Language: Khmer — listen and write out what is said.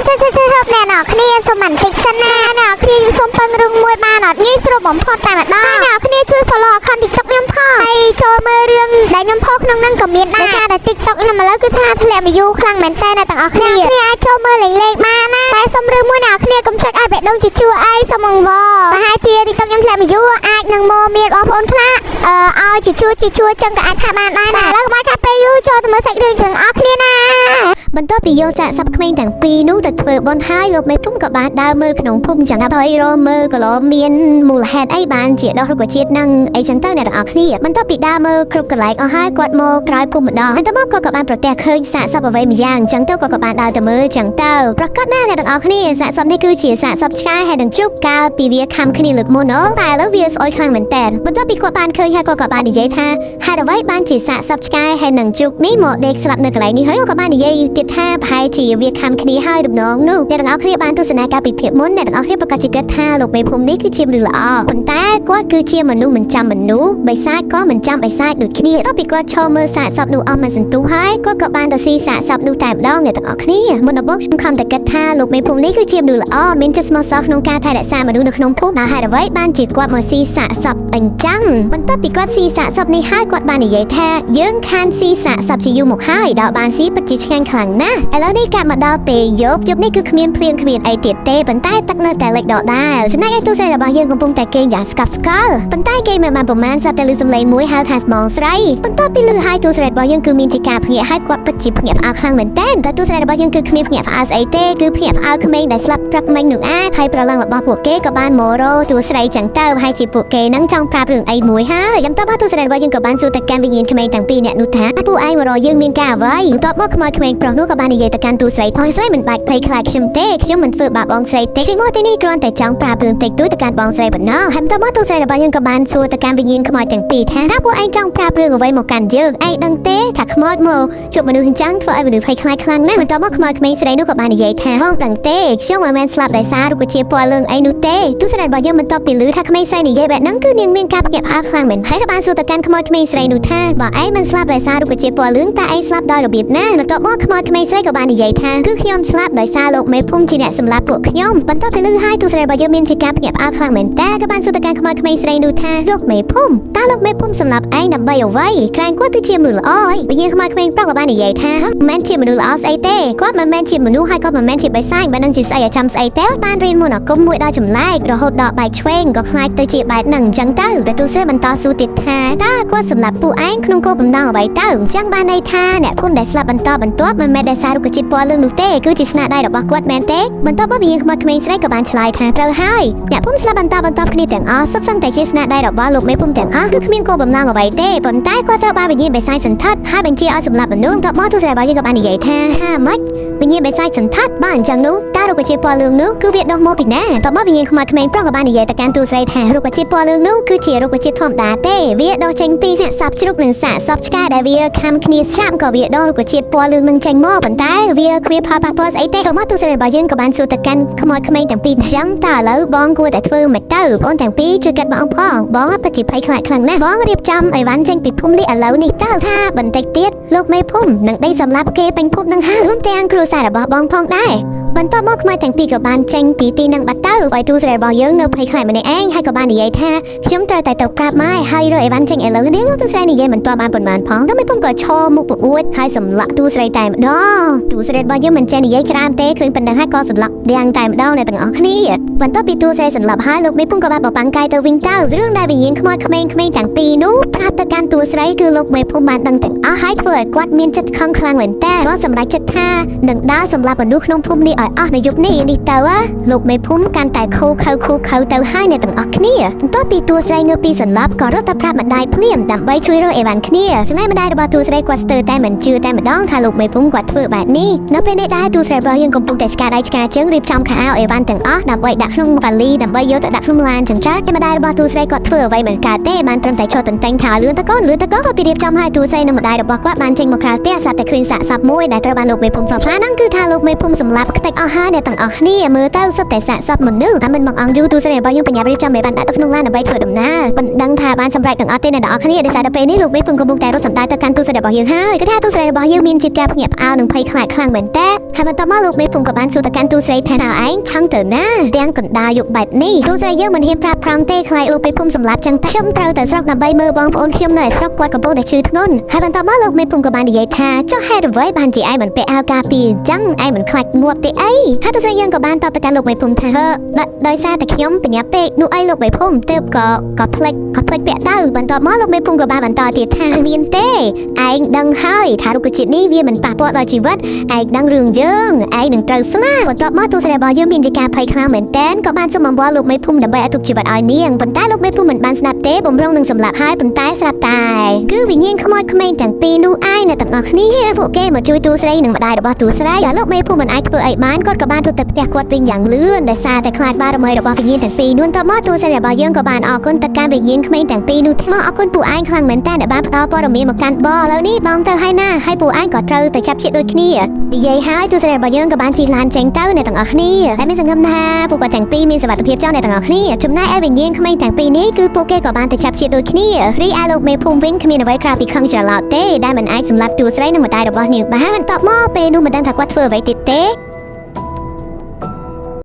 ឈប់ឈប់ឈប់អ្នកនរគ្នាសុំបន្តិចសិនណាអ្នកនរគ្នាយើងសុំពឹងរឿងមួយបានអត់ងាយស្រួលបំផុតតែម្ដងអ្នកនរគ្នាជួយ follow account TikTok ខ្ញុំផងហើយចូលមើលរឿងដែលខ្ញុំផុសក្នុងហ្នឹងក៏មានដែរដោយសារតែ TikTok ខ្ញុំឥឡូវគឺថាធ្លាក់ view ខ្លាំងមែនតើអ្នកទាំងអស់គ្នាគ្នាអាចចូលមើលលេងលេងបានណាតែសុំរឿងមួយអ្នកនរគ្នាកុំចុចឲ្យបេះដូងជាជួអីសុំអង្វរប្រហែលជា TikTok ខ្ញុំធ្លាក់ view អាចនឹងមកមានបងប្អូនខ្លះអឺឲ្យជាជួជាជួចឹងក៏អាចថាបានដែរណាឥឡូវកុំឲ្យខាតពេលយូរចូលទៅមើលសាច់រឿងទាំងអស់គ្នាណា បន្ទាប់ពីយកសាកសពក្មេងទាំងពីរនោះទៅធ្វើបុណ្យហើយលោកមេភូមិក៏បានដើរមើលក្នុងភូមិចឹងហើយរមើលក៏លោមានមូលហេតុអីបានជាដោះរុក្ខជាតិនឹងអីចឹងទៅអ្នកទាំងអស់គ្នាបន្ទាប់ពីដើរមើលគ្រប់កន្លែងអស់ហើយគាត់មកក្រោយភូមិម្ដងបន្ទាប់មកគាត់ក៏បានប្រទះឃើញសាកសពអ្វីម្យ៉ាងចឹងទៅគាត់ក៏បានដើរទៅមើលចឹងទៅប្រកាសណាស់អ្នកទាំងអស់គ្នាសាកសពនេះគឺជាសាកសពឆ្កែហើយនឹងជុកកាលពីវាខំគ្នាលើកមុនអូតែឥឡូវវាស្អុយខ្លាំងមែនតើបន្ទាប់ពីគាត់បានឃើញហើយគាត់ក៏បាននិយាយថា ហេតុអ្វីបានជាសាកសពឆ្កែហើយនឹងជុកនេះមកដេកស្លាប់នៅកន្លែងនេះហើយក៏បាននិយាយទៀតថាប្រហែលជាវាខំគ្នាហើយដំណងនោះអ្នកទាំងអស់គ្នាបានទស្សនាការពិភាក្សាមុនអ្នកទាំងអស់គ្នាប្រកាសជាគិតថាលោកមេភូមិនេះគឺជាមនុស្សល្អប៉ុន្តែគាត់គឺជាមនុស្សមិនចាំមនុស្សបិសាចក៏មិនចាំបិសាចដូចគ្នាតទៅពីគាត់ឈរមើលសាកសពនោះអស់មួយសន្ទុះហើយគាត់ក៏បានទៅស៊ីសាកសពនោះតែម្ដងអ្នកទាំងអស់គ្នាមុនដំបូងខ្ញុំខំតែគិតថាលោកមេភូមិនេះគឺជាមនុស្សល្អមានចិត្តស្មោះសរក្នុងការថែរក្សាមនុស្សនៅក្នុងភូមិដល់ហេតុអ្វីបានជាគាត់មកស៊ីសាកសពអញ្ចឹងបន្ទាប់ពីគាត់ស៊ីសាកសពនេះហើយគាត់បាននិយាយថាយើងខានស៊ីសាកសពជាយូរមកហើយដល់បានស៊ីពិតជាឆ្ងាញ់ខ្លាំងណាស់ឥឡូវនេះកាប់មកដល់ពេលយប់យប់នេះគឺគ្មានភ្លៀងគ្មានអីទៀតទេប៉ុន្តែទឹកនៅតែលិចដដែលចំណែកឯទូស្រីរបស់យើងកំពុងតែគេងយ៉ាងស្កប់ស្កល់ប៉ុន្តែគេមិនបានប្រមាណសត្វតែលឺសំឡេងមួយហៅថាស្មងស្រីបន្ទាប់ពីលឺហើយទូស្រីរបស់យើងគឺមានជាការភ្ញាក់ហើយគាត់ពិតជាភ្ញាក់ផ្អើលខ្លាំងមែនទែនតែទូស្រីរបស់យើងគឺគ្មានភ្ញាក់ផ្អើលស្អីទេគឺភ្ញាក់ផ្អើលក្មេងដែលស្លាប់ព្រឹកមិញនោះឯងហើយប្រឡងរបស់ពួកគេក៏បានមករកទូស្រីចឹងទៅហើយជាពួកគេនឹងចង់ប្រាប់រឿងអីមួយហើយបន្ទាប់មកទូស្រីរបស់យើងក៏បានសួរទៅកាន់វិញ្ញាណក្មេងទាំងពីរនាក់នោះថាពួកឯងមករកយើងមានការអ្វីបន្ទាប់មកខ្មោចក្មេងប្រុសនោះក៏បាននិយាយទៅកាន់ទូស្រីផងស្រីមិនបាច់ភ័យខ្លាចខ្ញុំទេខ្ញុំមិនធ្វើបាបបងស្រីទេជិះមកទីនេះគ្រាន់តែចង់ប្រាប់រឿងតិចតួចទៅកាន់បងស្រីប៉ុណ្ណោះហើយបន្ទាប់មកទូស្រីរបស់យើងក៏បានសួរទៅកាន់វិញ្ញាណខ្មោចទាំងពីរថាតើពួកឯងចង់ប្រាប់រឿងអ្វីមកកាន់យើងឯងដឹងទេថាខ្មោចមកជួបមនុស្សអញ្ចឹងធ្វើឲ្យមនុស្សភ័យខ្លាចខ្លាំងណាស់បន្ទាប់មកខ្មោចក្មេងស្រីនោះក៏បាននិយាយថាបងដឹងទេខ្ញុំមិនមែនស្លាប់ដោយសាររុក្ខជាតិពណ៌លឿងអីនោះទេទូស្រីរបស់យើងបន្ទាប់ពីឮថាក្មេងស្រីនិយាយបែបហ្នឹងគឺនាងមានការភ្ញាក់ផ្អើលខ្លាំងមែនហើយក៏បានសួរទៅកាន់ខ្មោចក្មេងស្រីនោះថាបើឯងមិនស្លាប់ដោយសាររុក្ខជាតិពណ៌លឿងតើឯងស្លាប់ដោយរបៀបណាបន្ទាប់មកខ្មោចក្មេងស្រីក៏បាននិយាយថាគឺខ្ញុំស្លាប់ដោយសារលោកមេភូមិជាអ្នកសម្លាប់ពួកខ្ញុំបន្ទាប់ពីឮហើយទូស្រីរបស់យើងមានជាការភ្ញាក់ផ្អើលខ្លាំងមែនតើក៏បានសួរទៅកាន់ខ្មោចក្មេងស្រីនោះថាលោកមេភូមិតើលោកមេភូមិសម្លាប់ឯងដើម្បីអ្វីក្រែងគាត់គឺជាមនុស្សល្អហើយបើយើងខ្មោចក្មេងប្រុសក៏បាននិយាយថាមិនមែនជាមនុស្សល្អស្អីទេគាត់មិនមែនជាមនុស្សហើយក៏មិនមែនជាបិសាចមិននឹងជាស្អីឲ្យចាំស្អីទេបានរៀនមន្តអាគមមួយដល់ចម្លែករហូតដល់បែកឆ្វេងក៏ខ្លាចទៅជាបែបហ្នឹងអញ្ចឹងទៅតែទូស្រីបន្តសួរទៀតថាតើគាត់សម្លាប់ពួកឯងក្នុងគោលបំណងអ្វីទៅអញ្ចឹងបានន័យថាអ្នកភូមិដែលស្លាប់បន្តបន្ទាប់មិនមែនដោយសាររុក្ខជាតិពណ៌លឿងនោះទេគឺជាស្នាដៃរបស់គាត់មែនទេបន្ទាប់មកវិញ្ញាណខ្មោចក្មេងស្រីក៏បានឆ្លើយថាត្រូវហើយអ្នកភូមិស្លាប់បន្តបន្ទាប់គ្នាទាំងអស់សុទ្ធសឹងតែជាស្នាដៃរបស់លោកមេភូមិទាំងអស់គឺគ្មានគោលបំណងអ្វីទេប៉ុន្តែគាត់ត្រូវបានវិញ្ញាណបិសាចសន្ធិដ្ឋហើយបញ្ជាឲ្យសម្លាប់មនុស្សបន្ទាប់មកទូស្រីរបស់យើងក៏បាននិយាយថាថាម៉េចវិញ្ញាណបិសាចសន្ធិដ្ឋបើអញ្ចឹងនោះតើរុក្ខជាតិពណ៌លឿងនោះគឺវាដុះមកពីណាបន្ទាប់មកវិញ្ញាណខ្មោចក្មេងប្រុសក៏បាននិយាយទៅកាន់ទូស្រីថារុក្ខជាតិពណ៌លឿងនោះគឺជារុក្ខជាតិធម្មតាទេវាដុះចេញពីសាកសពជ្រូកនិងសាកសពឆ្កែដែលវាខំគ្នាស្រាប់ក៏វាដុះរុក្ខជាតិពណ៌លឿងនឹងចេញមកប៉ុន្តែវាគ្មានផលប៉ះពាល់ស្អីទេមកទូស្រីរបស់យើងក៏បានសួរទៅកាន់ខ្មោចក្មេងទាំងពីរអញ្ចឹងតើឥឡូវបងគួរតែធ្វើមិនទៅបងទាំងពីរជួយកាត់បងផងបងពិតជាភ័យខ្លាចខ្លាំងណាស់បងរៀបចំអីវ៉ាន់ចេញពីភូមិនេះឥឡូវនេះតើថាបន្តិចទៀតលោកមេភូមិនឹងដេញសម្លាប់គេពេញភូមិនឹងហើយរួមទាំងគ្រួសាររបស់បងផងដែរបន្ទាប់មកខ្មោចទាំងពីរក៏បានចេញពីទីនឹងបាត់ទៅឲ្យទូស្រីរបស់យើងនៅភ័យខ្លាចម្នាក់ឯងហើយក៏បាននិយាយថាខ្ញុំត្រូវតែទៅប្រាប់ម៉ែហើយរកអីវ៉ាន់ចេញឥឡូវនេះទូស្រីនិយាយមិនទាន់បានប៉ុន្មានផងតែមេភូមិក៏ឈរមុខប្អួតហើយសម្លាក់ទូស្រីតែម្ដងទូស្រីរបស់យើងមិនចេះនិយាយច្រើនទេឃើញប៉ុណ្ណឹងហើយក៏សម្លាក់ទាំងតែម្ដងអ្នកទាំងអស់គ្នាបន្ទាប់ពីទូស្រីសម្លាប់ហើយលោកមេភូមិក៏បានបបាំងកាយទៅវិញទៅរឿងដែលវិញ្ញាណខ្មោចក្មេងៗទាំងពីរនោះប្រាប់ទៅកាន់ទូស្រីគឺលោកមេភូមិបានដឹងទាំងអស់ហើយធ្វើឲ្យគាត់មានចិត្តខឹងខ្លាំងមែនតើគាត់សម្រេចចិត្តថានឹងដើរសម្លាប់មនុស្សក្នុងភូមិនេះឲ្យអស់នៅយប់នេះនេះទៅលោកមេភូមិកាន់តែខូខើខូខើទៅហើយអ្នកទាំងអស់គ្នាបន្ទាប់ពីតួស្រីងើបពីសន្លប់ក៏រត់ទៅប្រាប់ម្ដាយភ្លាមដើម្បីជួយរកអេវ៉ាន់គ្នាចំណែកម្ដាយរបស់តួស្រីគាត់ស្ទើរតែមិនជឿតែម្ដងថាលោកមេភូមិគាត់ធ្វើបែបនេះនៅពេលនេះដែរតួស្រីរបស់យើងកំពុងតែឆ្កាដៃឆ្កាជើងរៀបចំខោអាវអេវ៉ាន់ទាំងអស់ដើម្បីដាក់ក្នុងវ៉ាលីដើម្បីយកទៅដាក់ក្នុងឡានចឹងចាតែម្ដាយរបស់តួស្រីគាត់ធ្វើអ្វីមិនកើតទេបានត្រឹមតែឈរទន្ទិញថាលឿនតកូនលឿនតកូនក៏ពីរៀបចំឲ្យតួស្រីនិងម្ដាយរបស់គាត់បានចេញមកក្រៅផ្ទះស្រាប់តែឃើញសាកសពមួយដែលត្រូវបានលោកមេភូមិសង្ស័យហ្នឹងគឺថាលោកមេភូមិសម្លាប់ខ្ទេ ទេចអស់ហើយអ្នកទាំងអស់គ្នាមើលទៅសុទ្ធតែសាកសពមនុស្សតែមិនមកអង្គយូរទូស្រីរបស់យើងបញ្ញារៀបចំឲ្យបានដាក់ទៅក្នុងឡានដើម្បីធ្វើដំណើរមិនដឹងថាបានសម្រេចទាំងអស់ទេអ្នកទាំងអស់គ្នាដោយសារតែពេលនេះលោកមេភូមិកំពុងតែរត់សម្ដៅទៅកាន់ទូស្រីរបស់យើងហើយគឺថាទូស្រីរបស់យើងមានជាការភ្ញាក់ផ្អើលនិងភ័យខ្លាចខ្លាំងមែនតើហើយបន្ទាប់មកលោកមេភូមិក៏បានសួរទៅកាន់ទូស្រីថាតើឯងឆឹងទៅណាទាំងកណ្ដាលយុគបែបនេះទូស្រីយើងមិនហ៊ានប្រាប់ប្រងទេខ្លាចលោកមេភូមិសម្លាប់ចឹងតែខ្ញុំត្រូវទៅស្រុកដើម្បីមើលបងប្អូនខ្ញុំនៅឯស្រុកគាត់កំពុងតែឈឺធ្ងន់ហើយបន្ទាប់មកលោកមេភូមិក៏បាននិយាយថាចុះហេតុអ្វីបានជាឯងមិនពាក់អាវការពារអញ្ចឹងឯងមិនខ្លាចងាប់ទេអីហើយទូស្រីយើងក៏បានតបទៅកាន់លោកមេភូមិថាហឺដោយសារតែខ្ញុំបញ្ញាពេកនោះអីលោកមេភូមិទើបក៏ក៏ផ្លេចក៏ផ្លេចពាក់ទៅបន្ទាប់មកលោកមេភូមិក៏បានបន្តទៀតថាមានទេឯងដឹងហើយថារុក្ខជាតិនេះវាមិនប៉ះពាល់ដល់ជីវិតឯងដឹងរឿងយើងឯងនឹងត្រូវស្លាប់បន្ទាប់មកទូស្រីរបស់យើងមានជាការភ័យខ្លាំងមែនទែនក៏បានសុំអង្វរលោកមេភូមិដើម្បីឲ្យទុកជីវិតឲ្យនាងប៉ុន្តែលោកមេភូមិមិនបានស្ដាប់ទេបំរុងនឹងសម្លាប់ហើយប៉ុន្តែស្រាប់តែគឺវិញ្ញាណខ្មោចក្មេងទាំងពីរនោះឯងអ្នកទាំងអស់គ្នាពួកគេមកជួយទូស្រីនិងម្ដាយរបស់ទូស្រីហើយលោកមេភូមិមិនអាចធ្វើអីបានគាត់ក៏បានរត់ទៅផ្ទះគាត់វិញយ៉ាងលឿនដោយសារតែខ្លាចបារមីរបស់វិញ្ញាណទាំងពីរនោះបន្ទាប់មកទូស្រីរបស់យើងក៏បានអរគុណទៅកាន់វិញ្ញាណក្មេងទាំងពីរនោះថាអរគុណពួកឯងខ្លាំងមែនតើដែលបានផ្ដល់ព័ត៌មានមកកាន់បងឥឡូវនេះបងទៅហើយណាហើយពួកឯងក៏ត្រូវទៅចាប់ជាតិដូចគ្នានិយាយហើយទូស្រីរបស់យើងក៏បានជិះឡានចេញទៅអ្នកទាំងអស់គ្នាហើយមានសង្ឃឹមថាពួកគាត់ទាំងពីរមានសុវត្ថិភាពចោលអ្នកទាំងអស់គ្នាចំណែកឯវិញ្ញាណក្មេងទាំងពីរនេះគឺពួកគេក៏បានទៅចាប់ជាតិដូចគ្នារីឯលោកមេភូមិវិញគ្មានអ្វីក្រៅពីខឹងច្រឡោតទេដែលមិនអាចសម្លាប់ទូស្រីនិងម្ដាយរបស់នាងបានបន្ទាប់មកពេលនោះមិនដឹងថាគាត់ធ្វើអ្វីទៀតទេ។